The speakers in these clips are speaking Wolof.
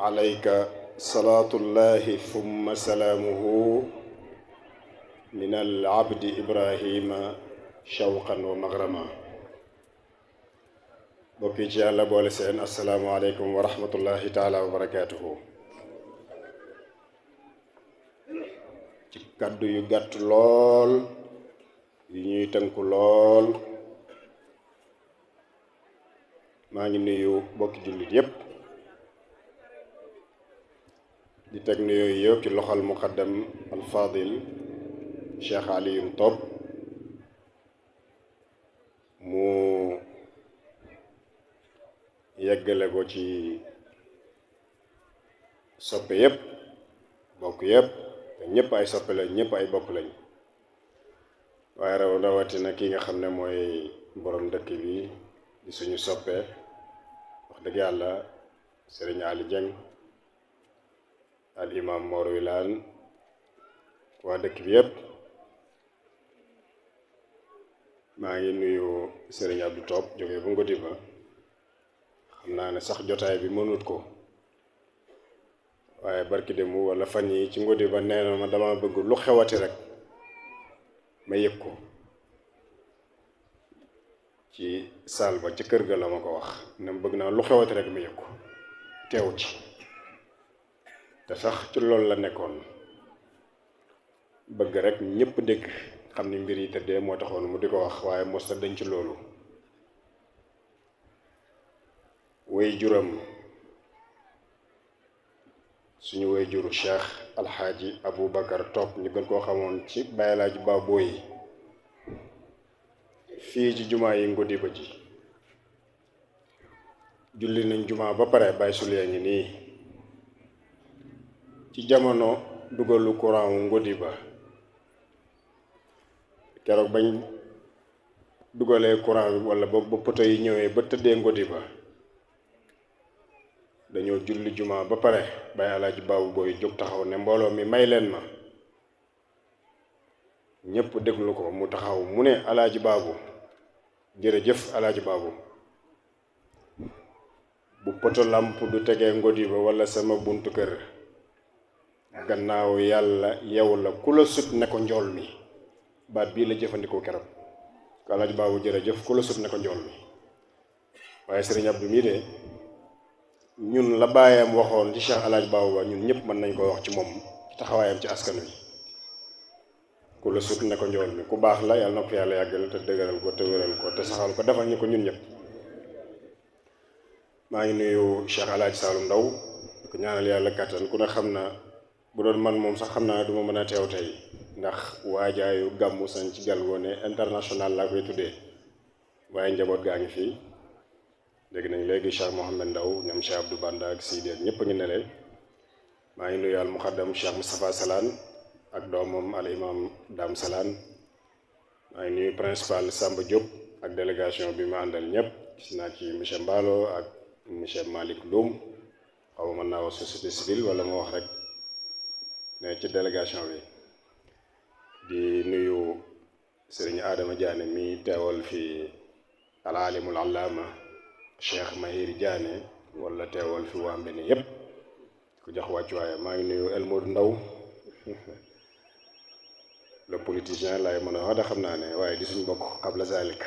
alayka salaatullahi thumma salaamuhu min al abdi ibrahima shawqan wa magrama. bokki ci yàlla boole seen asalaamualeykum wa rahmatullahi taala wa barakaatuhu. ci kàddu yu gàtt lool yu ñuy tënku lool, maa ngi nuyu bokki jullit yépp di teg nuyoo yëpp ci loxol muqaddam al fadil Cheikh Alioune Top mu yeggale ko ci soppe yépp, bokk yépp, te ñépp ay soppe lañ, ñépp ay bokk lañ, waaye rawatina ki nga xam ne mooy borom dëkk bi di suñu soppe, wax dëgg yàlla Serigne Ali Dieng al imam Mor Wilane, waa dëkk bi yépp. maa ngi nuyu Serigne Abdou Top jógee bu Ngodiba, xam naa ne sax jotaay bi mënut ko, waaye barki démb wala fan yi ci Ngodiba nee na ma dama bëgg lu xewati rek ma yëg ko. ci saal ba ci kër ga la ma ko wax ne ma bëgg naa lu xewati rek ma yëg ko, teew ci. te sax ci loolu la nekkoon, bëgg rek ñépp dégg xam ni mbir yi tëddee moo taxoon mu di ko wax, waaye mos ta dañ ci loolu. way juram, suñu way juru Cheikh Alxaaji Aboubacar Top ñu gën koo xamoon ci Baye Laaji Baboo yi, fii ci jumaa yi Ngodiba ji julli nañ jumaa ba pare. Baye Sulee ngi nii ci jamono dugalu courant wu Ngodiba, keroog bañ dugalee courant bi wala ba poto yi ñëwee ba tëddee Ngodiba, dañoo julli jumaa ba pare. Baye Alaaji Baabu Booy jóg taxaw ne mbooloo mi may leen ma, ñépp déglu ko mu taxaw mu ne Alaaji Baabu, jërëjëf Alaaji Baabu, bu poto làmp du tegee Ngodiba wala sama buntu kër, gannaaw yàlla yow la, ku la sut ne ko njool mi. baat bii la jëfandikoo keroog. Alaaji Baabu jërëjëf, ku la sut ne ko njool mi. waaye Serigne Abdou mii de ñun la baayam waxoon ci Cheikh Alaaji Baabu ba ñun ñëpp mën nañ koo wax ci moom, ci taxawaayam ci askan wi. ku la sut ne ko njool mi, ku baax la, yàlla na ko yàlla yàggal te dëgëral ko te wéral ko te saxal ko, defal ñu ko ñun ñëpp. maa ngi nuyu Cheikh Alaaji Saalum Ndaw di ko ñaanal yàlla kàttan. ku ne xam na bu doon man moom sax xam naa du ma mën a teew tey, ndax waajaayu gàmmu sañ ci Galgone international laa koy tuddee, waaye njaboot gaa ngi fii. dégg nañ léegi Cheikh Mohamed Ndaw, ñoom Cheikh Abdou Banda ak Sidi ak ñëpp a ngi ne leen. maa ngi nuyu al muqaddam Cheikh Moustapha Salaan ak doomam al imam Dame Salaan. maa ngi nuyu principal Samba Diop ak délégation bi ma àndal ñëpp. gis naa ci monsieur Mballo ak monsieur Malick Loum, xaw ma mën naa wax société civile wala ma wax rek ne ci délégation bi. di nuyu Serigne Adama Diané mi teewal fi al alimul allama Cheikh Mahir Diané, wala teewal fi waa Mbene yépp ku jox wàccuwaay. maa ngi nuyu El Modou Ndaw le politicien laay mën a wax da xam naa ne, waaye di suñu bokk qabla zalik,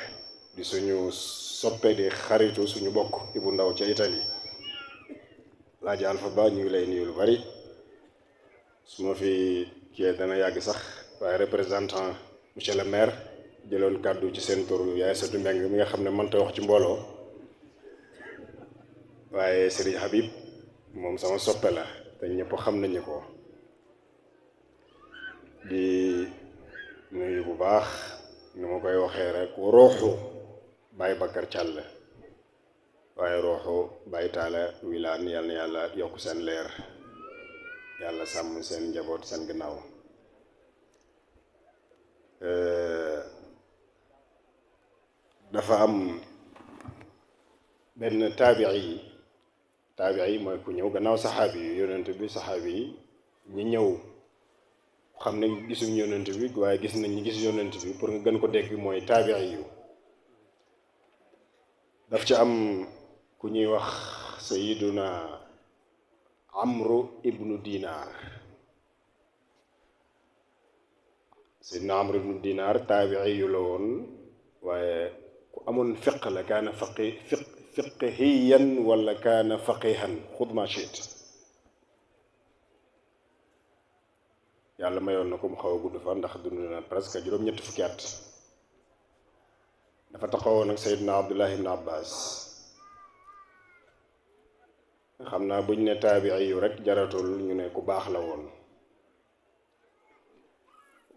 di suñu soppe di xaritu suñu bokk Ibu Ndaw ca Italie. Laaji Alpha Ba ñu ngi lay nuyu lu bari, su ma fi kii dana yàgg sax, waaye représentant monsieur le maire jëloon kàddu ci seen tur yaay satu mbeng mi nga xam ne mënta wax ci mbooloo, waaye Serigne Habib moom sama soppe la te ñëpp xam nañu ko. di nuyu bu baax ni ma koy waxee rek ruuxu Baye Bakar Thiall, waaye ruuxu Baye Talla Wilane, yal na yàlla yokk seen leer, yàlla sàmm seen njaboot seen gannaaw. dafa am benn taabii mooy ku ñëw gannaaw saxaabi yi, yonent bi saxaabi yi ñi ñëw xam nañ gisuñ yonent bi, waaye gis nañ ñi gis yonent bi, pour nga gën ko dégg mooy taabii yu. daf ci am ku ñuy wax sayiduna Amru ibnu Dinar. Seydina Amru ibnu Dinar taabii yu la woon waaye ku amoon fiq la. kaana fiqhiyan wala kaana faqihan xud ma shiit. yàlla mayoon na ko mu xaw a gudd fa ndax dund na presque juróom-ñetti fukki at. dafa taxawoon ak Seydina Abdullah ibn Abbas. xam naa buñ ne taabii yu rek jaratul ñu ne ku baax la woon,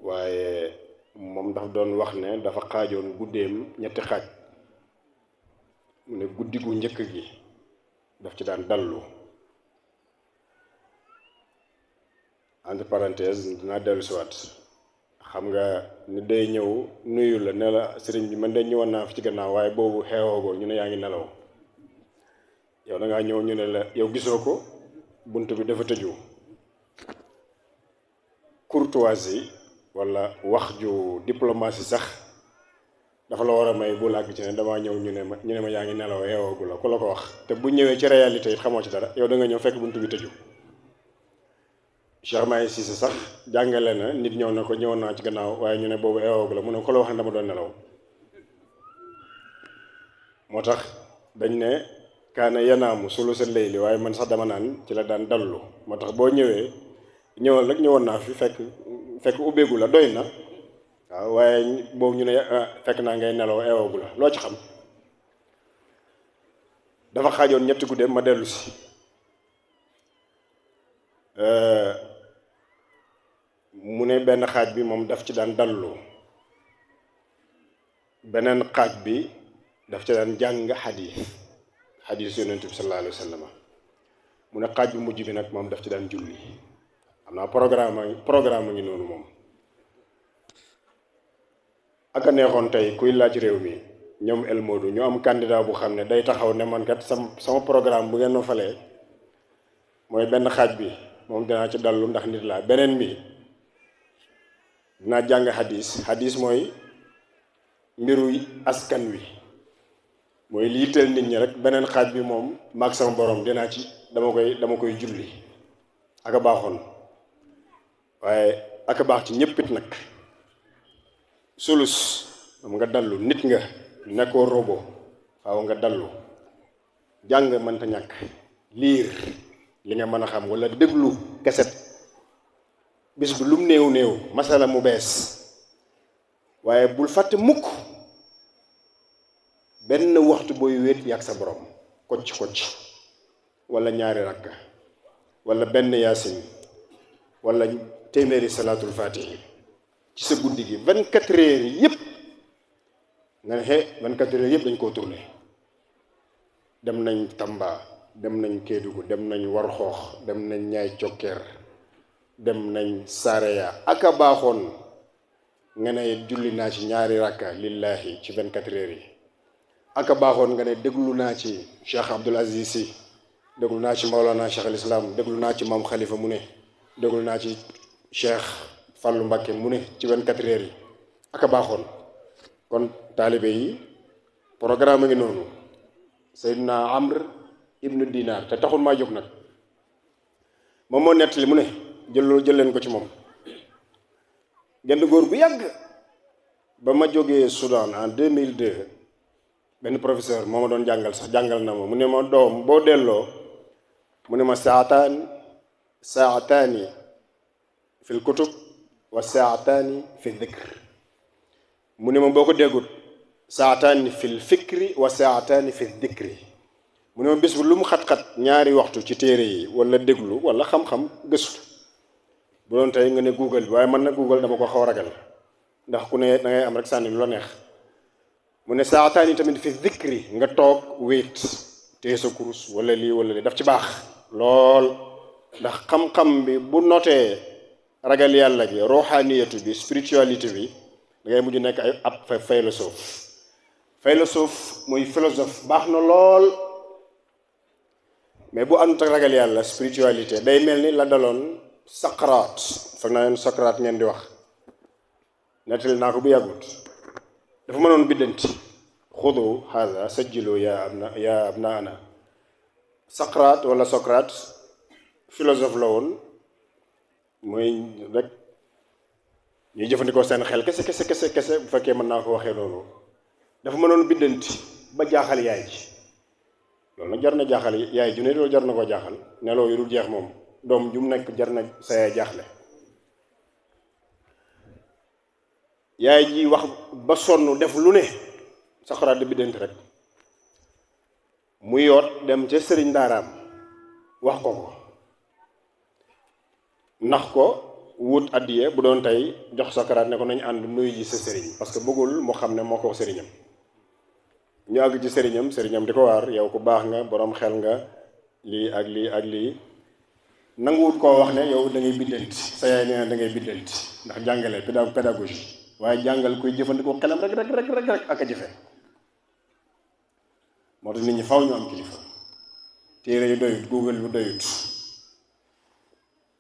waaye moom daf doon wax ne dafa xaajoon guddeem ñetti xaaj. mu ne guddi gu njëkk gi daf ci daan dallu. entre parenthèse dinaa dellu siwaat. xam nga ni day ñëw nuyu la ne la sëriñ bi man de ñëwoon naa fi ci gannaaw waaye boobu xeewoogoo ñu ne yaa ngi nelaw. yow da ngaa ñëw ñu ne la yow gisoo ko bunt bi dafa tëju. courtoisie wala wax ju diplomatie sax dafa la war a may bu làgg ci ne damaa ñëw ñu ne ma yaa ngi nelaw yeewoogu la ku la ko wax. te bu ñëwee ci réalité it xamoo ci dara. yow da nga ñëw fekk bunt bi tëju. Cheikh Mahi Cissé sax jàngale na nit ñëw na ko ñëwoon naa ci gannaaw waaye ñu ne boobu yeewoogu la mu ne ku la wax ne dama doon nelaw. moo tax dañ ne kaana yanaamu sulusa layli waaye man sax dama naan ci la daan dallu. moo tax boo ñëwee ñëwal rek ñëwoon naa fi fekk ubbeegu la doy na. waaw waaye boobu ñu ne fekk naa ngay nelaw eewoogu la loo ci xam. dafa xaajoon ñetti guddeem ma dellu si. mu ne benn xaaj bi moom daf ci daan dallu, beneen xaaj bi daf ci daan jàng xadiis yonent bi sallallahu alayhi wa sallam. mu ne xaaj bu mujj bi nag moom daf ci daan julli. am naa programme ngi noonu moom. aka neexoon tey kuy laaj réew mi ñoom El Modou ñu am candidat bu xam ne day taxaw ne man kat sama programme bu ngeen ma falee mooy benn xaaj bi moom dinaa ci dallu ndax nit laa, beneen bi dinaa jàng xadis mooy mbiru askan wi mooy li yitteel nit ñi rek. beneen xaaj bi moom maag sama borom dama koy julli. aka baaxoon waaye aka baax ci ñëppit nag. sulus moom nga dallu, nit nga nekkoo robot, faaw nga dallu. jàng mënta ñàkk, liir li nga mën a xam wala déglu keset bis bi lum néew néew masala mu bees. waaye bul fàtte mukk benn waxtu booy wéet yàgg sa borom kocc wala ñaari rakka wala benn yaasin wala téeméeri salaatul faatihi ci sa guddi gi 24 heures yëpp nga ne 24 heures yëpp dañ koo tourné. dem nañ Tamba, dem nañ Kédougou, dem nañ Warxoox, dem nañ Ñaay Cokkeer, dem nañ Sareya. aka baaxoon nga ne julli naa ci ñaari rakka lillahi ci 24 heures yi. aka baaxoon nga ne déglu naa ci Cheikh Abdoul Aziz Sy, déglu naa ci Maolana Cheikh al Islam, déglu naa ci Maam Khalifa mu ne, déglu naa ci Cheikh Fallou Mbacké mu ne ci 24 heures yi. aka baaxoon. kon taalibe yi programme ngi noonu. Seydina Amr ibnu Dinar te taxul maa jóg nag, moom moo nettali mu ne jël leen ko ci moom. genn góor gu yàgg ba ma jógee Soudan en 2002 benn professeur moo ma doon jàngal na ma mu ne ma doom boo delloo mu ne ma saataani fil kutub wa saataani fi dhikr. mu ne ma boo ko déggut saataani fil fikri wa saataani fi dhikri. mu ne ma bis bu lu mu xat-xat ñaari waxtu ci téere yi wala déglu wala xam-xam gëstu. bu doon tey nga ne Google bi, waaye man na Google dama ko xaw a ragal ndax ku ne da ngay am rek sànni lu la neex. mu ne saataani tamit fi dhikri, nga toog wéet téye sa kurus wala lii daf ci baax lool. ndax xam-xam bi bu notee ragal yàlla gi, ruuxaaniyatu bi, spiritualité bi, da ngay mujj nekk ab philosophe mooy philosophe baax na lool, mais bu àndut ak ragal yàlla spiritualité day mel ni la daloon Socrate. foog naa leen Socrate ngeen di wax, nettali naa ko bu yàggut. dafa mënoon biddanti xudu hada sajjilu ya abnaana. Socrate philosophe la woon mooy rek ñuy jëfandikoo seen xel kese bu fekkee mën naa ko waxee noonu dafa mënoon biddanti ba jaaxal yaay ji loolu nag jar na jaaxal yaay ju ne loolu jar na koo jaaxal neloo yu dul jeex moom doom ju mu nekk jar na sa yaay jaaxle yaay ji wax ba sonn def lu ne Saqaraat di biddanti rek mu yoot dem ca sëriñ daaraam wax ko ndax ko wut addiye bu doon tey jox Saqaraat ne ko nañu ànd nuyu ji sa sëriñ parce que bëggul mu xam ne moo ko sëriñam ñu àgg ci sëriñam di ko waar yow ku baax nga boroom xel nga lii ak lii ak lii nanguwut koo wax ne yow da ngay biddanti sa yaay nee na da ngay biddanti ndax jàngale pédagogie waaye jàngal kuy jëfandikoo xelam rek ak a jëfe moo tax nit ñi faw ñu am kilifa téere yu doyut google yu doyut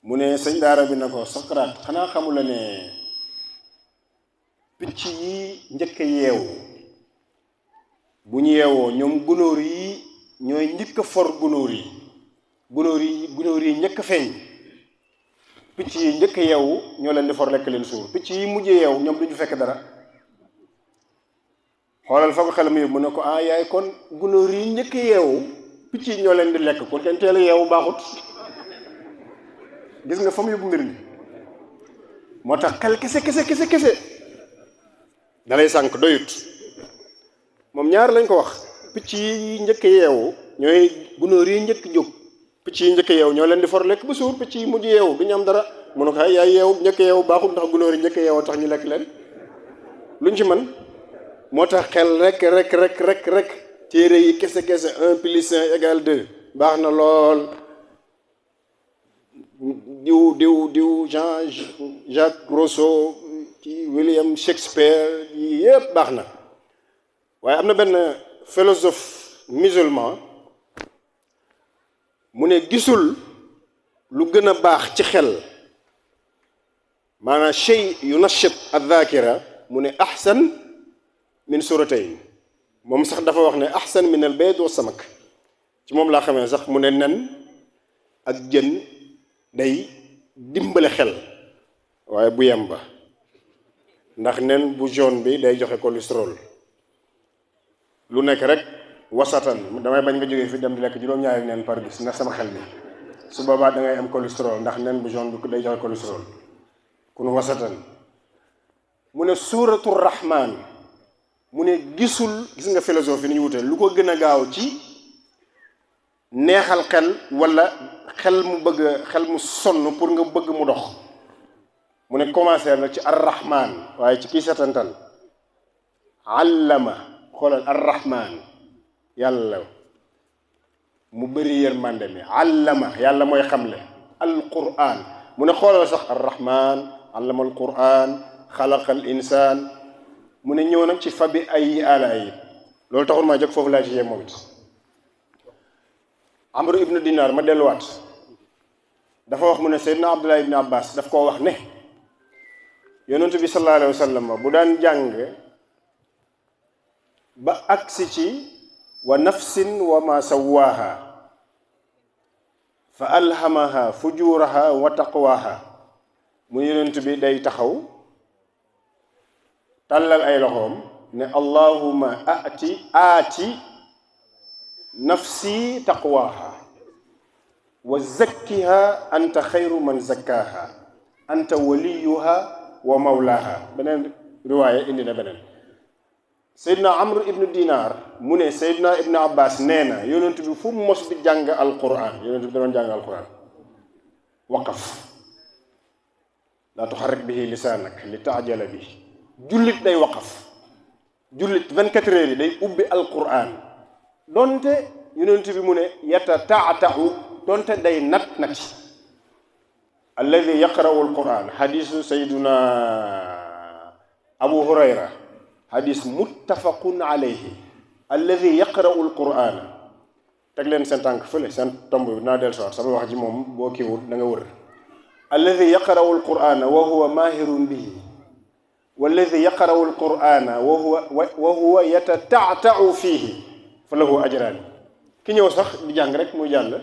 mu ne sëñ daara bi na ko Saqaraat xanaa xamula ne picc yi njëkk yeewu bu ñu yeewoo ñoom gunóor yi ñooy njëkk a for gunóor yi njëkk a feeñ picc yi njëkk a yeewu ñoo leen di for lekk leen suur picc yi mujjee yeewu ñoom duñu fekk dara xoolal fa ko xelam yëpp mu ne ko yaay kon gunóor yi njëkk a yeewu picc yi ñoo leen di lekk kon kenn teel a yeewu baaxut gis nga fa mu yóbbu mbir mi moo tax xel kese dalay sànq doyut moom ñaar lañ ko wax picc yi njëkk yeewu ñooy gunóor yi njëkk jóg picc yi njëkk yeewu ñoo leen di for lekk ba suur picc yi mujj yeewu du ñu am dara mu ne ko yaay yeewu njëkk yeewu baaxul ndax gunóor yi njëkk yeewu tax ñu lekk leen luñ ci mën moo tax xel rek téere yi kese 1 plus 1 égale 2 baax na lool diw Jacques Rousseau ci William Shakespeare yi yëpp baax na waaye am na benn philosophe musulman mu ne gisul lu gën a baax ci xel maanaam shay yunashit adh-dhakira mu ne ahsan min suratayn moom sax dafa wax ne ahsan min al bayd wa samak ci moom laa xamee sax mu ne nen ak jën day dimbale xel waaye bu yem ba ndax nen bu jaune bi day joxe cholestérol lu nekk rek wasatan damay bañ nga jógee fi dem di lekk juróom-ñaari nen par bis ndax sama xel bi su boobaa da ngay am cholestérol ndax nen bu jaune bi day joxe cholestérol kun wasatan mu ne suuratu rahman mu ne gis nga philosophie ni ñu wutee lu ko gën a gaaw ci neexal xel wala xel mu sonn pour nga bëgg mu dox mu ne commencé nag ci arrahman waaye ci kii setantal allama xoolal arrahman yàlla mu bëri yërmande mi allama yàlla mooy xamle alquran mu ne xoolal sax arrahman allama alquran xalaqa al insan mu ne ñëw nag ci fa bi ay ala yi loolu taxul maa jóg foofu laa ci yem moom it Amru ibnu Dinar ma delluwaat dafa wax mu ne Seydina Abdullah ibn Abbas daf koo wax ne yonentu bi sallallahu alayhi wa sallam bu daan jàng ba agsi ci wa nafsin wa ma sawaaha fa alhamaha fujuraha wa taqwaha mu yonentu bi day taxaw tàllal ay loxoom ne allahumma aati nafsi taqwaha wa zakkiha anta xayru man zakkaha anta waliyuha wa mawlaha beneen riwaaya indi na beneen Seydina Amr ibnu Dinar mu ne Seydina Ibnu Abbas nee na yonent bi fu mos di jàng alquran yonent bi danoon jàng alquran waqaf laa tuxarrik bihi lisaanak li taajala bi jullit day waqaf jullit 24 heures yi day ubbi alquran donte yonent bi mu ne yatataatahu donte day nati alladi yaqra'u alquran xadisu sayduna abu hurayra xadis muttafaqun alayhi alladi yaqra'u alquran teg leen seen tànk fële seen tomb bi naa del soir sama wax ji moom boo kiiwut da nga wër alladi yaqra'u alquran wa huwa mahirun bihi walladi yaqra'u alquran wa huwa yatataatau fihi fa lahu ajraan ki ñëw sax di jàng rek muy jàll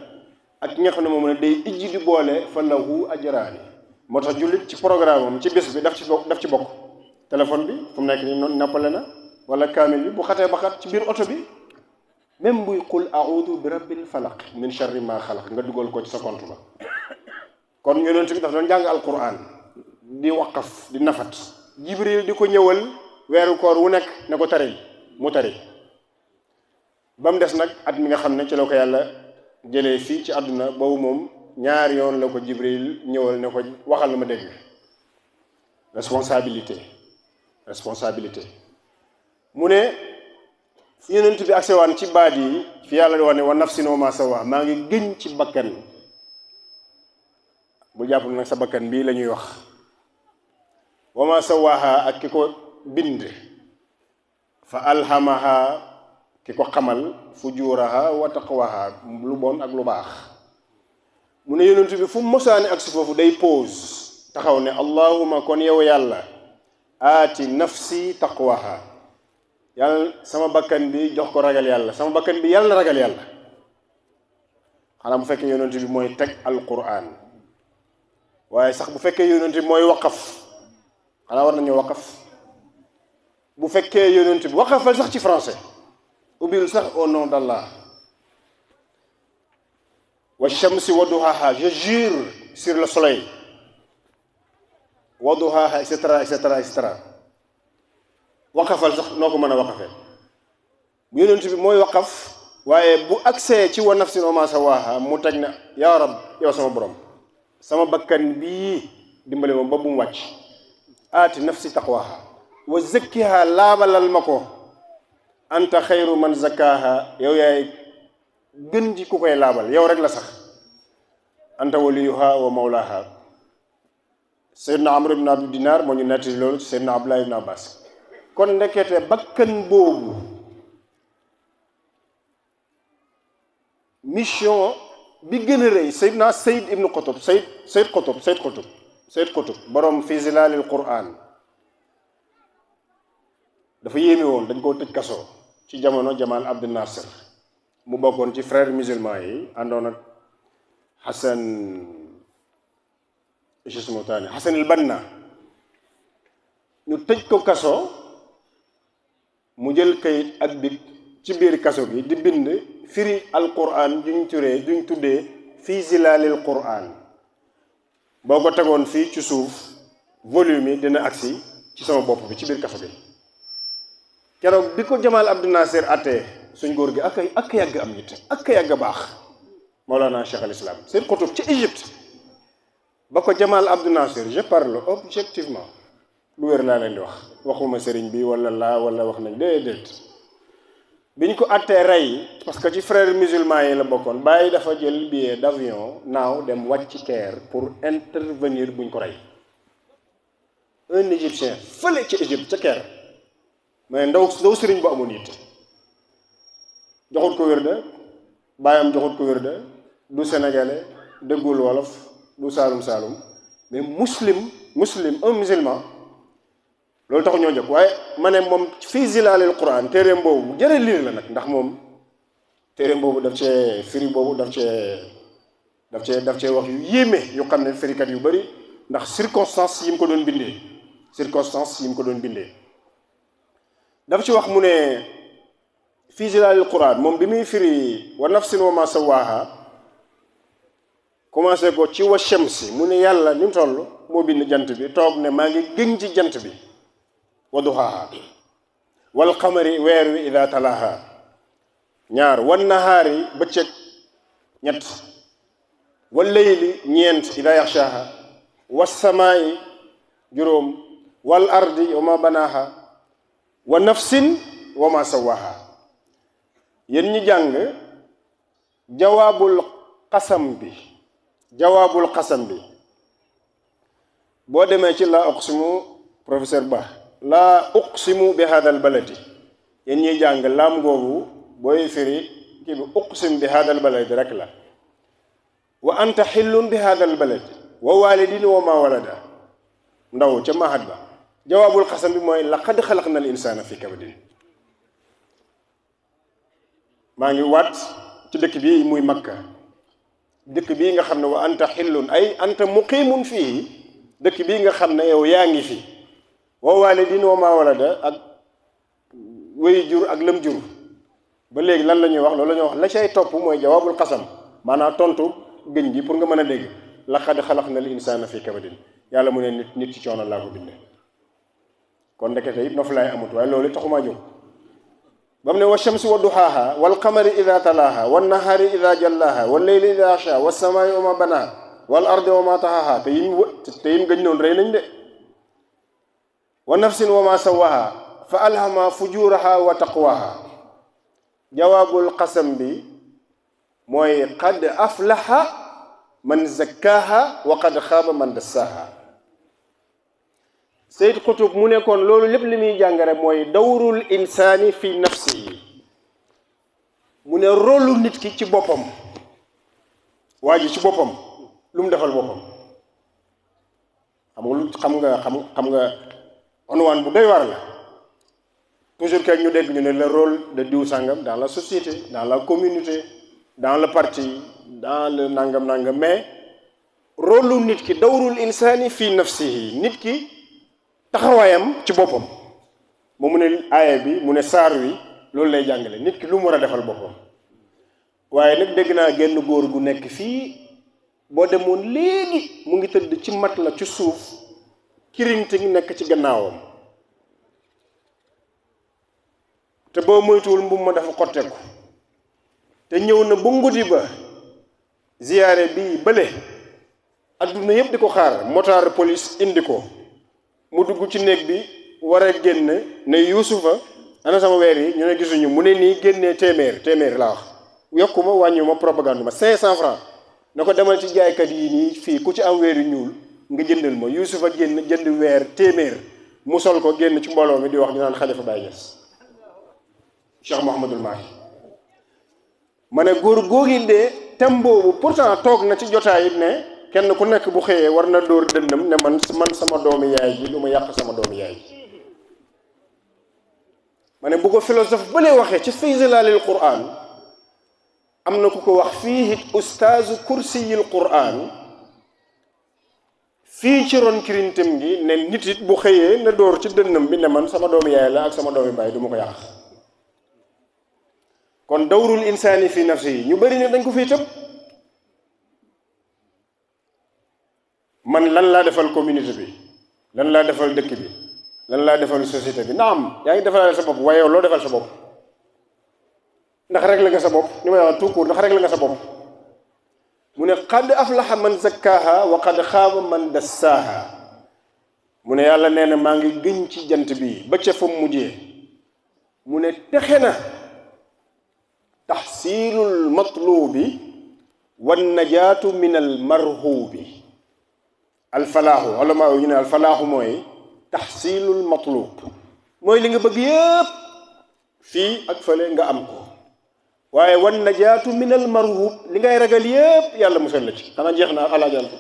ak ki nga xam ne moom ne day ijji di boole fa lahu ajraani moo tax jullit ci programme am ci bés bi daf ci bokk téléphone bi fu mu nekk nii noppale na wala kaamil bi bu xatee ba xat ci biir oto bi même buy qul a'udhu bi rabbil falaq min sharri ma xalaq nga dugal ko ci sa compte ba kon yonent bi daf doon jàng alquran di waqaf di nafat jibril di ko ñëwal weeru koor wu nekk ne ko tari mu tari ba mu des nag at mi nga xam ne ci la ko yàlla jëlee fii ci àdduna boobu moom ñaari yoon la ko jibril ñëwal ne ko waxal la ma dégg responsabilité mu ne fi yonent bi agsewaan ci baat yi fi yàlla di wax ne wa nafsin wa ma sawa maa ngi gëñ ci bakkan bu jàpp nag sa bakkan bii la ñuy wax wa ma sawaha ak ki ko bind fa alhamaha ki ko xamal fujuraha wa taqwaha lu bon ak lu baax mu ne yonent bi fu mosaani ak si foofu day pause taxaw ne allahuma kon yow yàlla aati nafsi taqwaha yàlla sama bakkan bi jox ko ragal yàlla sama bakkan bi yàlla na ragal yàlla xanaa bu fekkee yonent bi mooy teg alquran waaye sax bu fekkee yonent bi mooy waqaf xanaa war nañu waqaf bu fekkee yonent bi waqafal sax ci français ubbil sax au nom d'Allah wa shamsi wa duhaha je jure sur le soleil wa duhaha et cetera waqafal sax noo ko mën a waqafee bu yonent bi mooy waqaf waaye bu agsee ci wa nafsin wa ma sawaha mu teg ne yaa rab yow sama borom sama bakkan bii dimbale moom ba bu mu wàcc aati nafsi taqwaha wa zakkiha laabalal ma ko anta xayru man zakkaha yow yaay gën ji ku koy laabal yow rek la sax anta waliyuha wa mawlaha Seydina Amr ibn Abdu Dinar moo ñu nettali loolu ci Seydina Abdullah ibn Abbas kon ndekete bakkan boobu mission bi gën a rëy Seydina Sayd ibn Qutb Sayd Qutb borom fi zilalil Qur'an dafa yéeme woon dañ koo tëj kaso ci jamono Jamal Abdel Nasser mu bokkoon ci frère musulman yi àndoon ak Hassan al Banna ñu tëj ko kaso mu jël kayit ak big ci biir kaso gi di bind firi alquran duñ tuddee fii zilalil Qur'an boo ko tegoon fii ci suuf volume yi dina agsi ci sama bopp bi ci biir kaso bi keroog bi ko Jamal Abdel Nasser attee suñ góor gi ak yàgg am nit ak yàgg baax Mawlana Cheikh al Islam Sayyid Qutb ci Égypte ba ko Jamal Abdel Nasser je parle objectivement lu wér laa leen di wax waxuma sëriñ bi wala wax nañ déedéet biñ ko attee rey parce que ci frères musulmans yi la bokkoon bàyyi dafa jël billet d'avion naaw dem wàcc Caire pour intervenir buñ ko rey un égyptien fële ci Égypte ca Caire mais ndaw sëriñ bu amoon it joxut ko wérde bàyyam joxut ko wérde du sénégalais déggul wolof du saalum mais muslim un musulman loolu taxu ñoo jóg waaye ma ne moom fii zilalil Qur'an téeréem boobu jërë liir la nag ndax moom téeréem boobu daf cee firi boobu daf cee wax yu yéeme yu xam ne firikat yu bari ndax circonstance yi mu ko doon bindee dafa ci wax mu ne fii zilalil Qur'an moom bi muy firi wa nafsin wa ma sawaha commencé ko ci wa shamsi mu ne yàlla ni mu toll moo bind jant bi toog ne maa ngi gën ci jant bi wa duhaha wal qamari weer wi ida talaha ñaar wan nahaari bëccëg ñett wal layli ñeent ida yaxshaha was samaa'i juróom wal ardi wa ma banaha wa nafsin wa ma sawaha yéen ñi jàng jawaabul qasam bi boo demee ci laa uqsimu professeur Ba laa uqsimu bi hadal baladi yéen ñuy jàng laam googu booy firi kii bi uqsim bi hadal baladi rek la wa anta xillun bi hadal baladi wa walidin wa ma walada ndaw ca mahad ba jawaabul xasam bi mooy laqad xalaqna al insana fi kabadin maa ngi waat ci dëkk bi muy Makka dëkk bii nga xam ne wa anta xillun ay anta muqimun fii dëkk bii nga xam ne yow yaa ngi fi wa walidin wa ma walada ak wéy jur ak lëm jur ba léegi lan la ñuy wax loolu la ñuy wax la cay topp mooy jawaabul xasam maanaam tontu gëñ gi pour nga mën a dégg laqad xalaqna al insana fi kabadin yàlla mu ne nit ci coono laa ko bindee kon ndekete it noflaay amut waaye loolu taxumaa jóg ba mu ne wa shamsi wa duhaaha wal qamari ida talaaha wan nahaari ida jallaaha wal leyli ida yaxsha was samaai wa ma banaaha wal ardi wa ma taxaaha te yim gëñ noonu rëy nañ de wa nafsin wa ma sawaaha fa alhama fujuraha wa taqwaha jawaabul qasam bi mooy qad aflaha man zakkaaha wa qad xaaba man dassaaha Sayyid Qutb mu nekkoon loolu lépp li muy jàngare mooy dawrul insaani fi nafsihi mu ne rôlu nit ki ci boppam waa ji ci boppam lu mu defal boppam xam nga onwaan bu doy war la toujours que ñu dégg ñu ne le rôle de diw sàngam dans la société dans la communauté dans le parti dans le nangam mais rôlu nit ki dawrul insaani fi nafsihi nit ki taxawaayam ci boppam moom mu ne aaya bi mu ne saar wi loolu lay jàngale nit ki lu mu war a defal boppam waaye nag dégg naa genn góor gu nekk fii boo demoon léegi mu ngi tëdd ci mat la ci suuf kirinti nekk ci gannaawam te boo moytuwul mbubb ma dafa xotteeku te ñëw na ba ngudi ba ziyaare bii bële adduna yëpp di ko xaar motaar police indi ko mu dugg ci néeg bi war a génn ne Yuusufa ana sama weer yi ñu ne gisuñu mu ne nii génnee téeméer laa wax yokkuma wàññiwuma propagande ma 500 francs na ko demal ci jaaykat yi nii fii ku ci am weer yu ñuul nga jëndal ma Yuusufa génn jënd weer téeméer mu sol ko génn ci mbooloo mi di wax ñu naan Xalifa Baye Niass Cheikh Mouhamadul Mahi ma ne góor góogil de tem boobu pourtant toog na ci jotaay it ne kenn ku nekk bu xëyee war na dóor dëndam ne man sama doomi yaay ji lu ma yàq sama doomi yaay ji ma ne bu ko philosophe ba lay waxee ci fii zilaalil Qur'an am na ku ko wax fii it ustaazu kursiyil Qur'an fii ci ron kirintam gi ne nit it bu xëyee na dóor ci dëndam bi ne man sama doomi yaay la ak sama doomi baay du ma ko yàq kon dawrul insaani fi nafsi yi ñu bëri ne dañ ko fiy tëb man lan laa defal communauté bi lan laa defal dëkk bi lan laa defal société bi naam yaa ngi defal sa bopp waaye yow loo defal sa bopp ndax rek la nga sa bopp ni may wax tout court ndax rek la nga sa bopp mu ne qad aflaha man zakkaaha wa qad xaaba man dassaaha mu ne yàlla nee na maa ngi gëñ ci jant bi ba ca fa mujjee mu ne texe na taxsiilul matluubi wan najaatu min al marhuubi alfalaaxu ulama yi ñu ne alfalaaxu mooy taxsiilul matluub mooy li nga bëgg yëpp fii ak fële nga am ko waaye wan najaatu min al marhuub li ngay ragal yëpp yàlla musal la ci xanaa jeex na alaajal ko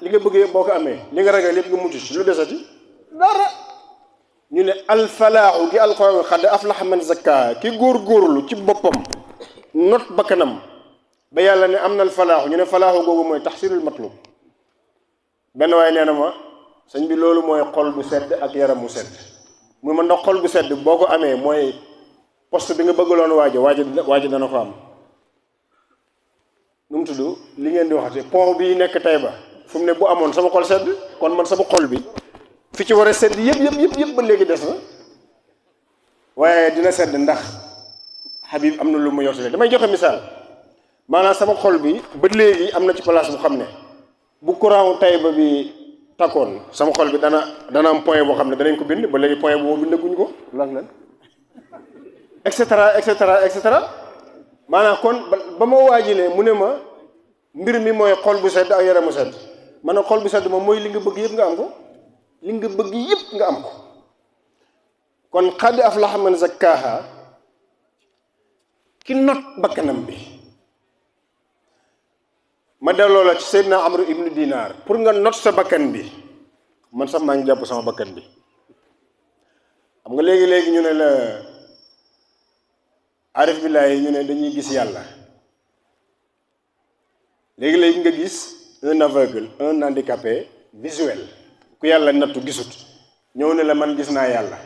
li nga bëgg yëpp boo ko amee li nga ragal yëpp nga mucc ci lu desati dara ñu ne alfalaaxu gi alxuraan xad aflaxa man zakkaa ki góorgóorlu ci boppam not bakkanam ba yàlla ne am na alfalaaxu ñu ne falaaxu googu mooy taxsiilul matluub benn waaye nee na ma sëñ bi loolu mooy xol bu sedd ak yaram mu sedd mu ma ndax xol bu sedd boo ko amee mooy poste bi nga bëggaloon waaja dana ko am nu mu tudd li ngeen di waxate pont bi nekk Taïba fu mu ne bu amoon sama xol sedd kon man sama xol bi fi ci war a sedd yëpp ba léegi des na waaye dina sedd ndax Habib am na lu ma yottale damay joxe misaal maanaam sama xol bi ba léegi am na ci place bu xam ne bu courant Taïba bi takkoon sama xol bi dana am point boo xam ne danañ ko bind ba léegi point boobu bindaguñ ko lan et cetera maanaam kon ba ma waajilee mu ne ma mbir mi mooy xol bu sedd ak yaramu sedd ma ne xol bu sedd moom mooy li nga bëgg yëpp nga am ko li nga bëgg yëpp nga am ko kon qad aflaha man zakkaaha ki not bakkanam bi ma delloo la ci Seydina Amru ibnu Dinaar pour nga not sa bakkan bi man sax maa ngi jàpp sama bakkan bi xam nga léegi ñu ne la arif billaahi ñu ne dañuy gis yàlla léegi-léegi nga gis un aveugle un handicapé visuel ku yàlla nattu gisut ñëw ne la man gis naa yàlla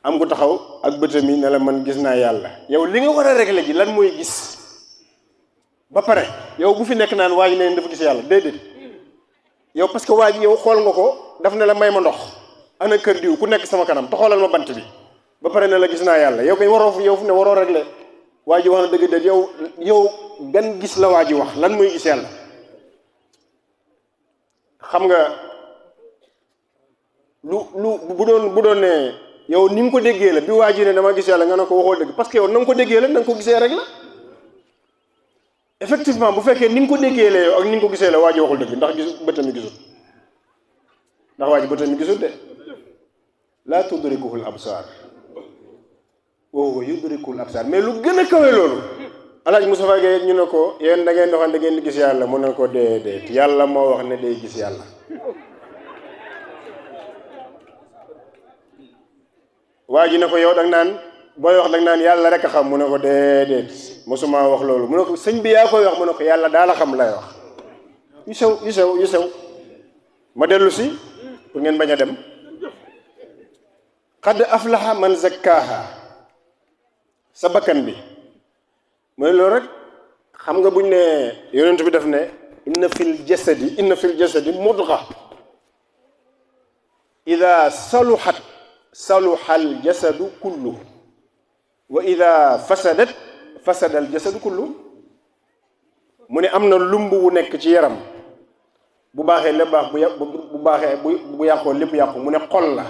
am ko taxaw ak bëtam yi ne la man gis naa yàlla yow li nga war a régler ji lan mooy gis ba pare yow bu fi nekk naan waa ji ne dafa gis yàlla déedéet yow parce que waa ji yow xool nga ko daf ne la may ma ndox ana kër diw ku nekk sama kanam taxawalal ma bant bi ba pare ne la gis naa yàlla yow koy waroo yow fu ne waroo régler waa ji wax na dëgg déet yow gan gis la waa ji wax lan mooy gis yàlla xam nga lu bu doon ne yow ni nga ko déggee la bi waa ji ne dama gis yàlla nga ne ko waxoo dëgg parce que yow na nga ko déggee la na nga ko gisee rek la effectivement bu fekkee ni nga ko déggee la yow ak ni nga ko gisee la waa ji waxul dëgg ndax gis bëtam gisul ndax waa ji bëtam gisul de laa tudrikuhul absaar wa huwa yudrikul absaar mais lu gën a kawe loolu Alaaji Moustapha Gueye ñu ne ko yéen da ngeen doxal da ngeen di gis yàlla mu ne ko déedéet yàlla moo wax ne day gis yàlla waa ji ne ko yow dag naan booy wax dag naan yàlla rek a xam mu ne ko déedéet mosuma wax loolu mu ne ko sëñ bi yaa koy wax mu ne ko yàlla daal a xam lay wax yu sew ma dellu si pour ngeen bañ a dem qad aflaha man zakkaaha sa bakkan bi mooy loolu rek xam nga buñ ne yonent bi def ne inna fil jasadi mudga ida saluhat saluha al jasadu kullu wa ida fasada al jasadu kullu mu ne am na lumb wu nekk ci yaram bu baaxee lépp baax bu baaxee bu yàqoo lépp yàqu mu ne xol la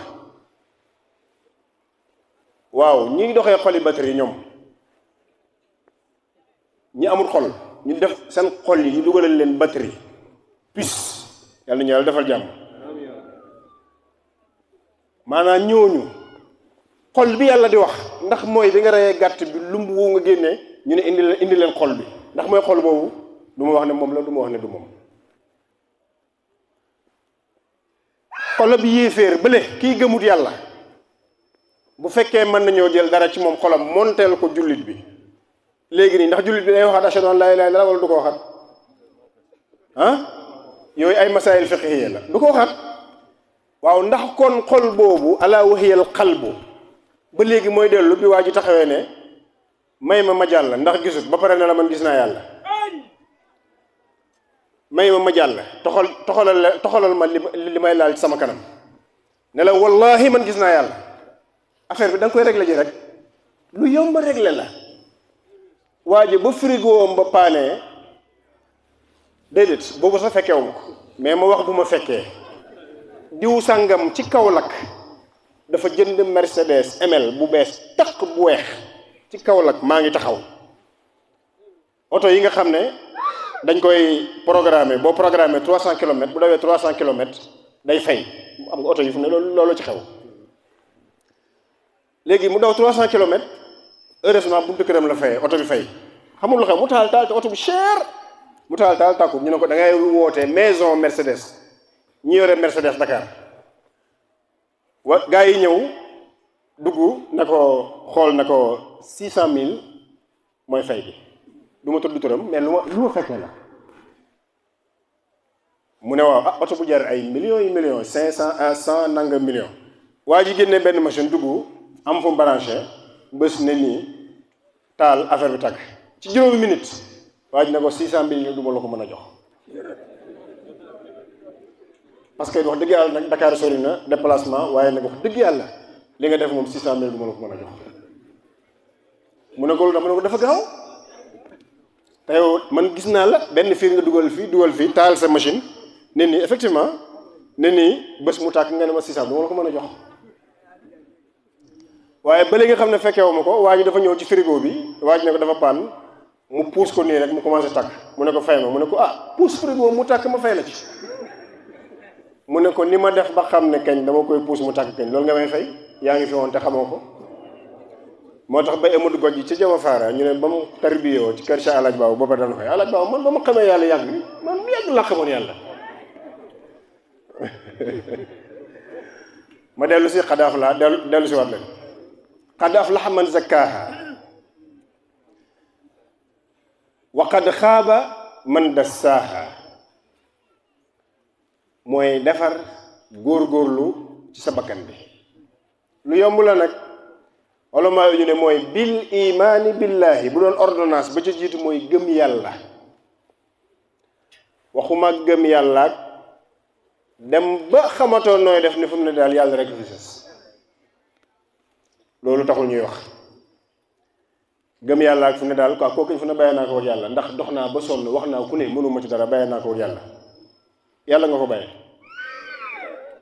waaw ñi doxee xoli batterie ñoom ñi amul xol ñu def seen xol yi ñu dugalal leen batterie puce yàlla ñu yàlla defal jàmm maanaam ñooñu xol bi yàlla di wax ndax mooy bi nga reyee gàtt bi lumb woo nga génnee ñu ne indi leen xol bi ndax mooy xol boobu du ma wax ne moom la du ma wax ne du moom xol bi yéeféer bële kii gëmut yàlla bu fekkee mën nañoo jël dara ci moom xolam monteel ko jullit bi léegi nii ndax jullit bi day waxaat ashhadu an laa ilaaha illallaah wala du ko waxaat yooyu ay masaayil fiqhiyya la du ko waxaat waaw ndax kon xol boobu alaa wahiyal qalbu ba léegi mooy dellu bi waa ji taxawee ne may ma jàll ndax gisut ba pare ne la man gis naa yàlla may ma jàll toxalal ma li may laal ci sama kanam ne la wallahi man gis naa yàlla affaire bi da nga koy régler ji rek lu yomb régler la waa ji ba frigo ba paanee déedéet boobu sax fekkeewu ma ko mais ma wax bu ma fekkee diw sàngam ci Kaolack dafa jënd Mercedes ML bu bees taq bu weex ci Kaolack maa ngi taxaw oto yi nga xam ne dañ koy programmer boo programmer 300 kilomètres bu dawee 300 kilomètres day fay am nga oto yi fu ne loolu ci xew léegi mu daw 300 kilomètres heureusement buntu këram la fayee oto bi fay xamul lu xew mu taal te oto bi cher mu taal tàkku ñu ne ko da ngay woote maison Mercedes ñi yore Mercedes Dakar gaa yi ñëw dugg na ko xool na ko 600000 mooy fay bi du ma tudd turam mais lu ma fekkee la mu ne waaw oto bu jar ay millions 500 à 100 nanga millions waa ji génne benn machine dugg am fu mu branché bés ne nii taal affaire bi tàkk ci juróomi minute waa ji ne ko 600000 du ma la ko mën a jox parce que wax dëgg yàlla nag Dakar sori na déplacement waaye nag wax dëgg yàlla li nga def moom 600000 du ma la ko mën a jox mu ne ko dama ne ko dafa gaaw te yow man gis naa la benn fiir nga dugal fii taal sa machine ne nii effectivement ne nii bés mu tàkk nga ne ma 600 du ma la ko mën a jox waaye ba léegi nga xam ne fekkeewu ma ko waa ji dafa ñëw ci frigo bi waa ji ne ko dafa paan mu puus ko nii rek mu commencé tàkk mu ne ko fay ma mu ne ko puus frigo mu tàkk ma fay la ci mu ne ko ni ma def ba xam ne kañ dama koy puus mu tàkk kañ loolu nga may fay yaa ngi fi woon te xamoo ko moo tax ba Amadou Goj yi ci Jama Faara ñu ne ba mu tarbiyoo ci kër Cheikh Alaaji Baabu booba dana koy Alaaji Baabu man ba ma xamee yàlla yàgg man mu yàgg laa xamoon yàlla ma dellu si xadaaf laa dellu si waat leen qad aflaha man zakkaaha wa qad xaaba man dassaaha mooy defar góorgóorlu ci sa bakkan bi. lu yomb la nag ulamaa yu ne mooy bil imaani billahi. bu doon ordonnance ba ca jiitu mooy gëm yàlla. waxuma gëm yàlla ak dem ba xamatoon nooy def ni fu mu ne daal yàlla rek fi sës loolu taxul ñuy wax. gëm yàlla ak fu ne daal quoi kooku fu ne bàyyi naa ko ak yàlla ndax dox naa ba sonn wax naa ku ne mënuma ci dara bàyyi naa ko ak yàlla. yàlla nga ko bàyyi.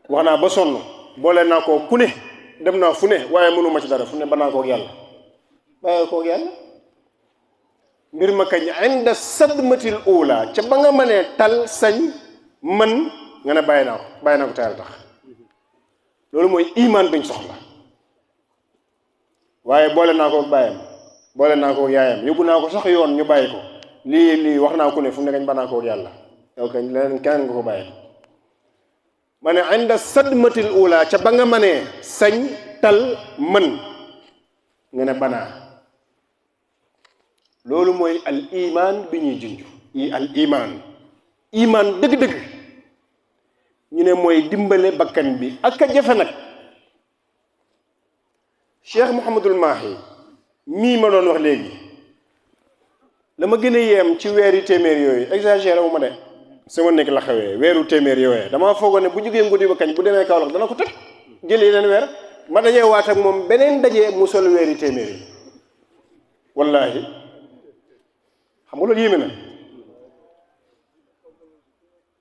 wax naa ba sonn boole naa ko ku ne dem naa fu ne waaye mënuma ci dara fu ne ba naa ko ak yàlla bàyyi ko ak yàlla. mbir ma kañ inda sadmatil ula ca ba nga mënee tal sañ man nga ne bàyyi naa ko te yàlla tax. loolu mooy iman duñ soxla. waaye boole naa ko ak bàyyam boole naa ko ak yaayam yóbbu naa ko sax yoon ñu bàyyi ko lii wax naa ku ne fu mu ne kañ ba naa ko ak yàlla. yow kañ leneen keneen nga ko bàyyi. ma ne inda sadmatil ula ca ba nga mënee sañ tal mën nga ne banaa. loolu mooy al iman bi ñuy junj al iman dëgg-dëgg ñu ne mooy dimbale bakkan bi ak a jafe nag. Cheikh Mouhamadul Mahi mii ma doon wax léegi la ma gën a yéem ci weeri téeméer yooyu exagéré wu ma de sama nekk la xewee weeru téeméer yooyu damaa foogoon ne bu jógee ngudi ba kañ bu demee Kaolack dana ko tëj jëlee leen weer ma dajee waat ak moom beneen dajee mu sol weeri téeméer yi wallaahi xam nga loolu yéeme na.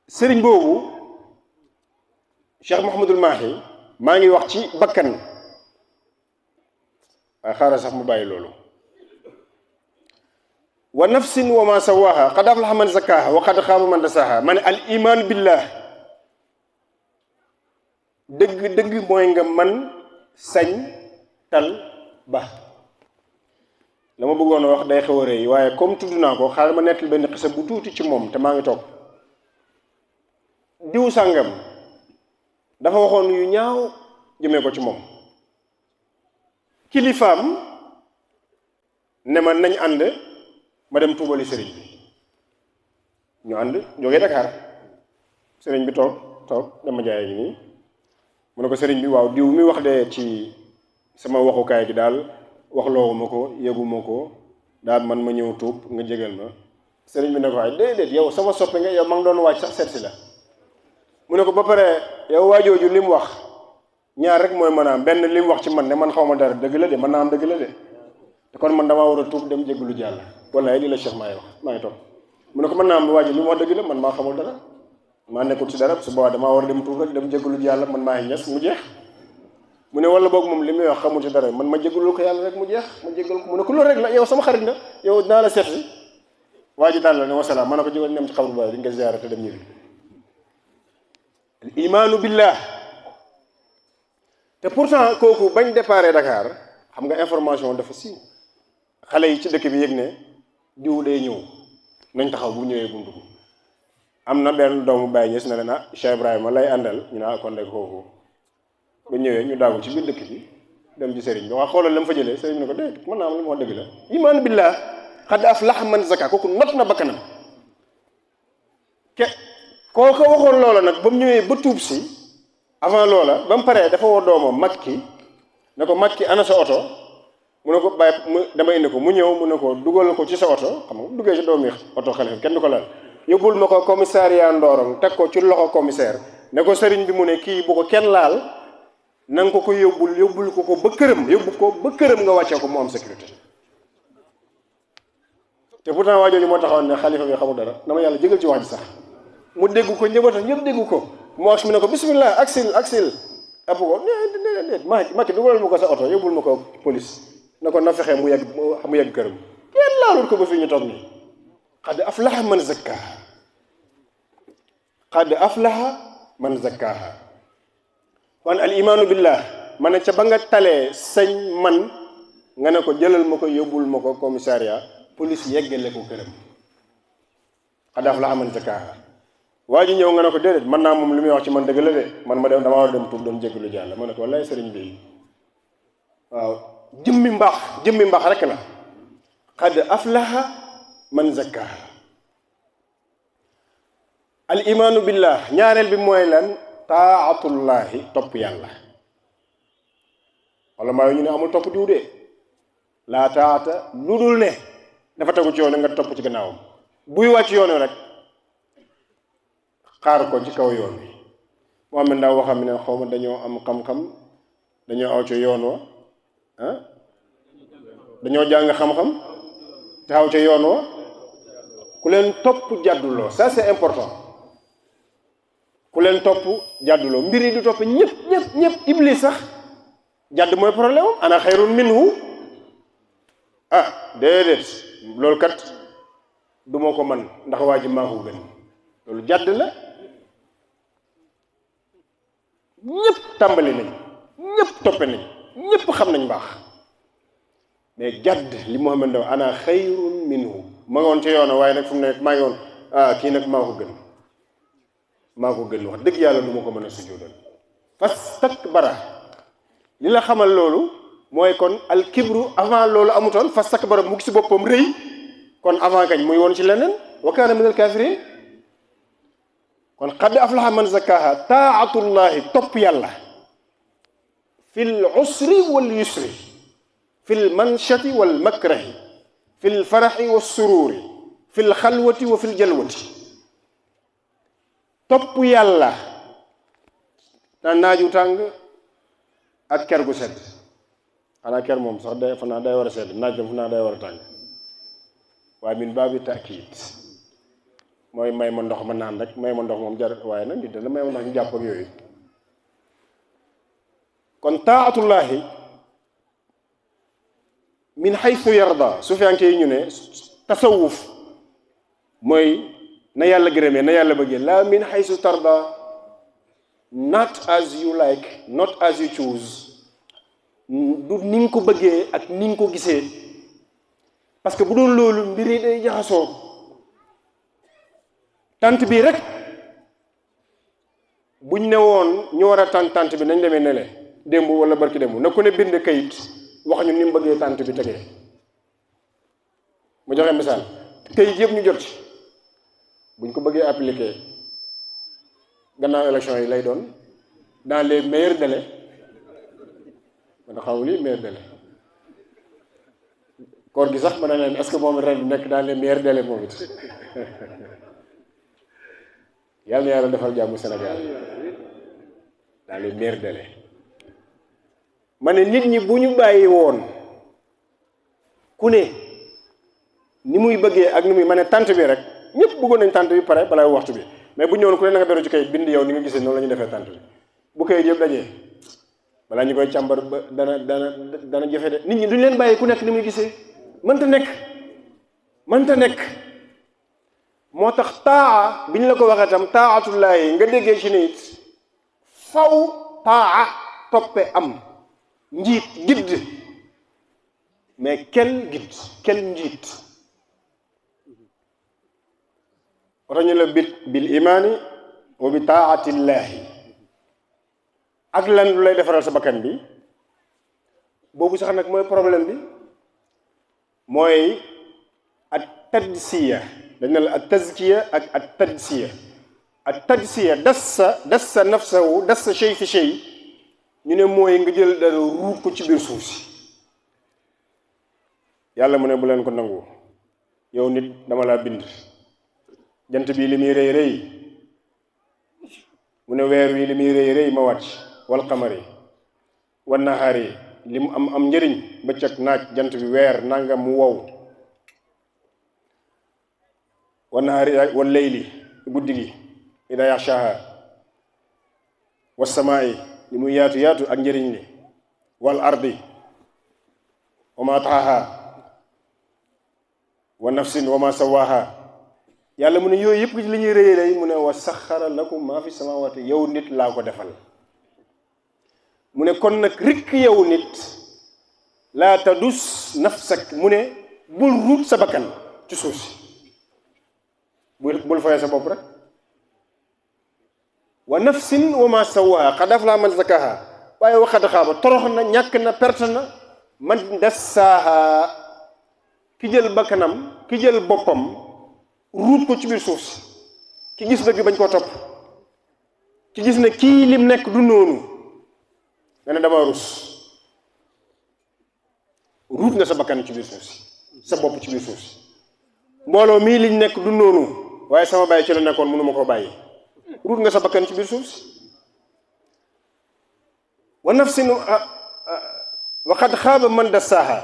sëriñ boobu Cheikh Mouhamadul Mahi maa ngi wax ci bakkan waaye xaaral sax mu bàyyi loolu. wa nafsin wa ma sawaha qad aflaha man zakkaha wa qad xaaba man dasaha ma ne al iman billah dëgg mooy nga man sañ tal ba. la ma bëggoon a wax day xew a rëy waaye comme tudd naa ko xaaral ma nettali benn xisa bu tuuti ci moom te maa ngi toog. diw sàngam dafa waxoon yu ñaaw jëmee ko ci moom. kilifaam ne ma nañ ànd ma dem tuubali sëriñ bi. ñu ànd jógee Dakar sëriñ bi toog dama jaay gi nii mu ne ko sëriñ bi waaw diw mi wax de ci sama waxukaay gi daal waxloowuma ko yëguma ko daal man ma ñëw tuub nga jégal ma. sëriñ bi ne ko waaye déedéet yow sama soppe nga yow ma ngi doon waaj sax seet si la. mu ne ko ba pare yow waajooju li mu wax ñaar rek mooy mën a am benn li mu wax ci man ne man xaw ma dara dëgg la de mën naa am dëgg la de te kon man damaa war a tuub dem jégalu Yàlla wallaay lii la Cheikh maay wax maa ngi toog. mu ne ko mën naa am waajur li mu wax dëgg la man maa xamul dara maa nekkul ci dara su boobaa damaa war a dem tuub rek dem jégalu Yàlla man maa ngi ñes mu jeex. mu ne wala boog moom li muy wax xamul ci dara man ma jégalu ko Yàlla rek mu jeex ma jégalu ko. mu ne ko loolu rek la yow sama xarit nga yow dinaa la seet si waa ji daal la ne wasalaam ma ne ko jógal dem ci xabru ba di nga ziyaara te dem ñibbi. al imaanu billah. te pourtant kooku bañ déparé Dakar xam nga information dafa siiw xale yi ci dëkk bi yëg ne diw day ñëw nañ taxaw bu ñëwee bu dugg. am na benn doomu Baye Niass ne leen ah Cheikh Ibrahima lay àndal ñu ne kon de kooku bu ñëwee ñu daagu ci biir dëkk bi dem ci sëriñ bi wax xoolal la mu fa jëlee sëriñ bi ne ko déet mën naa am li mu wax dëgg la. imaan billah xad aflaha man zakka kooku not na bakkanam kooku waxoon loola nag ba mu ñëwee ba tuub si. avant loola ba mu paree dafa woo doomam Makki ne ko Makki ana sa oto mu ne ko bàyyi mu dama indi ko mu ñëw mu ne ko dugal ko ci sa oto xam nga duggee ci doomi oto xalifa kenn du ko laal yóbbul ma ko commissariat Ndorong teg ko ci loxo commissaire ne ko sëriñ bi mu ne kii bu ko kenn laal na nga ko yóbbul ko ba këram nga wàccee ko mu am sécurité. te pourtant waa jooju moo taxawoon ne xalifa bi xamul dara dama yàlla jégal ci wax ji sax mu dégg ko njabootam ñëpp dégg ko. mu wax mu ne ko bismillah aksil app ko déedéet Macky dugalal ma ko sa oto yóbbul ma ko police na ko na fexe mu yegg këram kenn laalul ko ba fii ñu toog nii. qad aflaha man zakkaha kon al imaanu billah ma ne ca ba nga talee sañ man nga ne ko jëlal ma ko yóbbul ma ko commissariat police yeggale ko këram. qad aflaha man zakkaha waa ji ñëw nga ne ko déedéet man naa moom li muy wax ci man dëgg la de man ma dem dama war a dem tuub doon jégalu Yàlla ma ne ko wallaay sëriñ bi waaw jëmmi mbaax rek la qad aflaha man zakkaha al imaanu billah ñaareel bi mooy lan taatullahi topp yàlla wala maa ñu ne amul topp diw de laa taata lu dul ne dafa tegu ci yoon nga topp ci gannaawam buy wàcc yoon rek xaar ko ci kaw yoon wi moo am ndaw waxam ne xaw ma dañoo am xam-xam dañoo aw ci yoon wa dañoo jàng xam-xam te aw ci yoon wa ku leen topp jàdduloo ça c'est important ku leen topp jàdduloo mbir yi du topp ñëpp iblis sax jàdd mooy problème ana xayrun minhu déedéet loolu kat du ma ko man ndax waa ji maa ko gën loolu jàdd la ñëpp tàmbali nañ ñëpp toppe nañ ñëpp xam nañ baax mais jàdd li Muhammad Ndaw ana xayrun minhu ma ngoon ci yoon waaye nag fu mu ne maa ngi woon kii nag maa ko gën wax dëgg yàlla du ma ko mën a sujjóotal fastakbara li la xamal loolu mooy kon al kibru avant loolu amutoon fastakbara mu gis boppam rëy kon avant kañ muy woon ci leneen wa kaana minal kaafiriin kon qad aflaha man zakkaha taatullahi topp yàlla fil usri wal yusri fil manshati wal makrahi fil faraxi wa sururi fil xalwati wa fil jalwati topp yàlla na naaju tàng ak ker gu sedd xanaa ker moom sax day fa naa day war a sedd naaj tam fa naa day war a tàng waaye min baabi taakid mooy may ma ndox ma naan rek may ma ndox moom jar waaye nag nit dana may ma ndox ñu jàpp ak yooyu kon taatullahi min xaytu yarda sufiyanke yi ñu ne tasawuf mooy na yàlla gërëmee na yàlla bëggee la min xaytu tarda not as you like not as you choose du ni nga ko bëggee ak ni nga ko gisee parce que bu doon loolu mbir yi day jaxasoo tant bi rek buñ ne woon ñu war a tant bi nañ demee ne le démb wala barki démb na ku ne bind kayit wax ñu ni mu bëggee tant bi tegee mu joxe misaal kayit yëpp ñu jot ci buñ ko bëggee appliquer gannaaw élection yi lay doon dans les meilleurs délais man xaw lii meilleurs délais koor gi sax ma ne leen est-ce que moom ren nekk dans les meilleurs délais moom it yàlla na yàlla defal jàmm Sénégal dans les meilleurs délais ma ne nit ñi bu ñu bàyyi woon ku ne ni muy bëggee ak ni muy ma ne tant bi rek ñëpp bëggoon nañ tant bi pare balaa waxtu bi mais bu ñëwoon ku ne na nga beru ci kayit bind yow ni nga gisee noonu la ñu defee tant bi bu kayit yëpp dajee balaa ñu koy càmbar ba dana jafe de nit ñi duñ leen bàyyi ku nekk ni muy gisee mënta nekk moo tax taa bi ñu la ko waxee tam taatullaahi nga déggee ci nit faw taa toppe am njiit gidd mais kenn njiit oto ñu la bil imaani wa bi taatillaahi ak lan lu lay defaral sa bakkan bi boobu sax nag mooy problème bi mooy at tadsiya dañ ne la at tazkiya ak at tadsiya at tadsiya dassa nafsahu dassa shay fi shay ñu ne mooy nga jël dara ruut ko ci biir suuf si yàlla mu ne bu leen ko nangu yow nit dama laa bind jant bi li muy rëy rëy mu ne weer wi li muy rëy rëy ma wàcc wal qamari wan nahaari li mu am njëriñ bëccëg naaj jant bi weer nangam mu wow wan nahaari wal layli guddi gi ida yaxshaha wa samaa'i li muy yaatu yaatu ak njëriñ li wal ardi wa ma taxaha wa nafsin wa ma sawaha yàlla mu ne yooyu yëpp li ñuy rëy rëy mu ne wa saxara lakum maa fi samawati yow nit laa ko defal mu ne kon nag rikk yow nit laa tadus nafsak mu ne bul ruut sa bakkan ci suuf si bul foyee sa bopp rek wa nafsin wa ma sawaha qad aflaha man zakkaha waaye wa qad xaaba torox na ñàkk na perte na man dassaaha ki jël bakkanam ki jël boppam ruut ko ci biir suuf si ki gis dëgg bañ koo topp ki gis ne kii lim nekk du noonu nga ne dama rus ruut nga sa bakkan ci biir suuf si sa bopp ci biir suuf si mbooloo mii liñ nekk du noonu waaye sama bàyyi ci la nekkoon mënu ma koo bàyyi ruut nga sa bakkan ci biir suuf si wa nafsin wa qad xaaba man dassaaha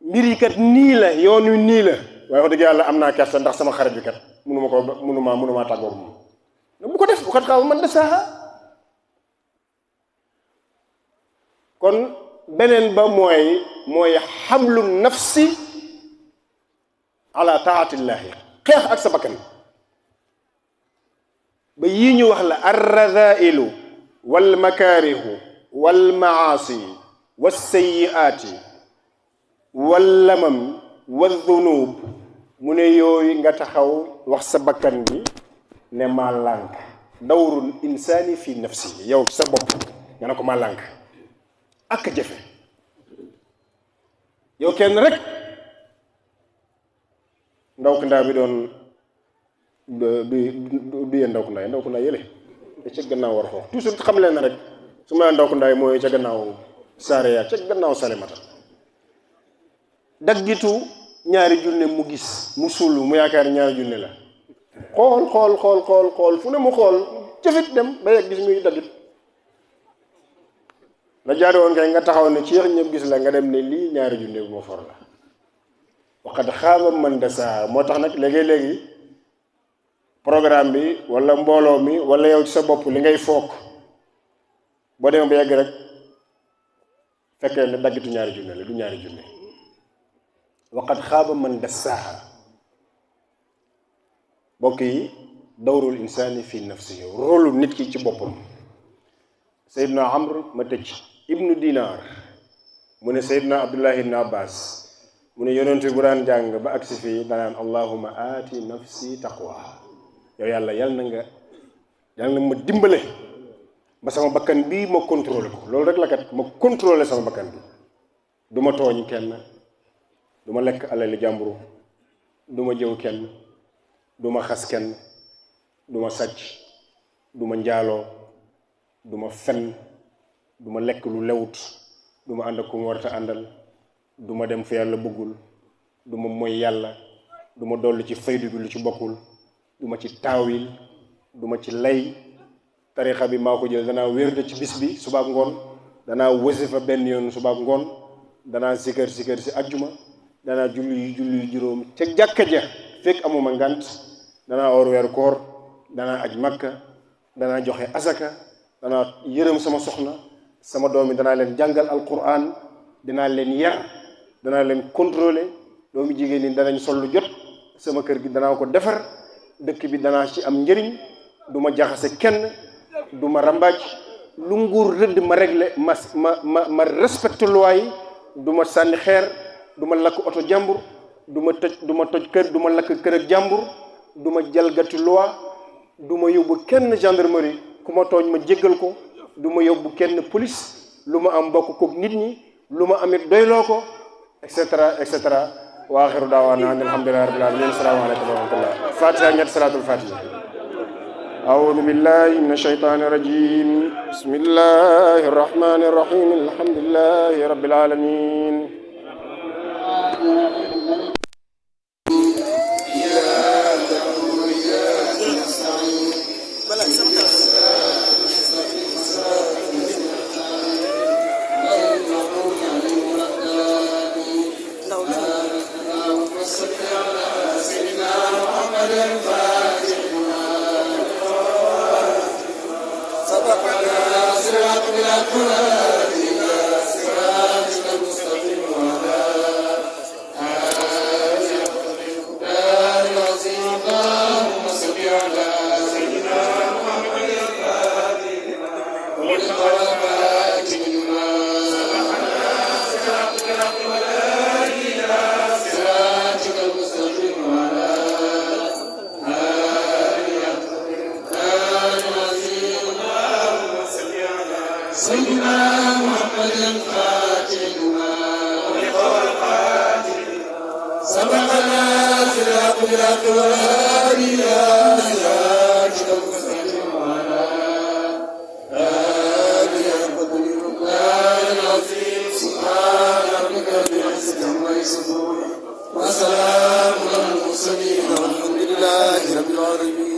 mbir yi kat nii la yoon wi nii la waaye wax dëgg yàlla am naa kersa ndax sama xarit bi kat mënumaa tàggoog moom bu ko def wa qad xaaba man dassaaha kon beneen ba mooy xamlu nafsi ala taatillahi xeex ak sa bakkan ba yii ñu wax la arradailu wal makaarihu wal maasi wassayiaati wal lamam wal dunub mu ne yooyu nga taxaw wax sa bakkan bi ne maa lànk dawrul insaani fi nafsi yow sa bopp nga ne ko maa lànk ak jafe yow kenn rek ndaw ko ndaa bi doon bi yee ndaw ko ndaa yële te ca gannaaw war xoox toujours xam leen rek su ma ndaw ko ndaay mooy ca gannaaw saare yaa ca gannaaw salimata daggitu ñaari junne mu gis mu suulu mu yaakaar ñaari junne la xool fu ne mu xool jëfit dem ba yegg gis muy daggit la jaade woon kay nga taxaw ne ci yéex ñëpp gis la nga dem ne lii ñaari junne bu ma for la waxat xaaba man dasaa moo tax nag léegi programme bi wala mbooloo mi wala yow ci sa bopp li ngay foog boo demee ba yegg rek fekkee ne daggitu ñaari junne la du ñaari junne waxat xaaba man dasaa mbokk yi dawrul insaani fi nafsihi rôlu nit ki ci boppam Seydina Amr ma tëj ibnu Dinar mu ne Seydina Abdullahi ibn Abbas mu ne yonent bu daan jàng ba agsi fii danaan allahuma aati nafsi taqwa yow yàlla yàlla na ma dimbale ba sama bakkan bii ma contrôlé ko loolu rek la kat ma contrôlé sama bakkan bi du ma tooñ kenn du ma lekk alali jàmburu du ma jëw kenn du ma xas kenn du ma sàcc du ma njaaloo du ma fen du ma lekk lu lewut du ma ànd ak ku mu warata àndal du ma dem fa yàlla bëggul du ma moy yàlla du ma dolli ci faydu bi lu ci bokkul du ma ci taawil du ma ci lay tarixa bi maa ko jël danaa wérde ci bis bi subaab ngoon danaa wasifa benn yoon subaab ngoon danaa sikar si ajjuma danaa julli yu juróom ca jàkka ja fekk amuma ngant danaa or weeru koor danaa aj makka danaa joxe asaka danaa yërëm sama soxna sama doom yi danaa leen jàngal alquran danaa leen yar danaa leen contrôler doomu jigéen ñi danañ sol lu jot sama kër gi danaa ko defar dëkk bi danaa ci am njëriñ du ma jaxase kenn du ma rambaaj lu nguur rëdd ma réglé ma respecte loi yi du ma sànni xeer du ma lakk oto jàmbur du ma toj kër du ma lakk kër ak jàmbur du ma jalgati loi du ma yóbbu kenn gendarmerie ku ma tooñ ma jéggal ko du ma yóbbu kenn police lu ma am bokk kook nit ñi lu ma amit doyloo ko et cetera wa axiru daawaana an alhamdulillahi rabbil alamin assalaamu aleykum wa rahmatullah fatiha ñett salaatul fatiha أعوذ بالله من الشيطان الرجيم بسم الله الرحمن الرحيم الحمد لله رب العالمين Sayyidina وسلام على المرسلين والحمد لله رب العالمين.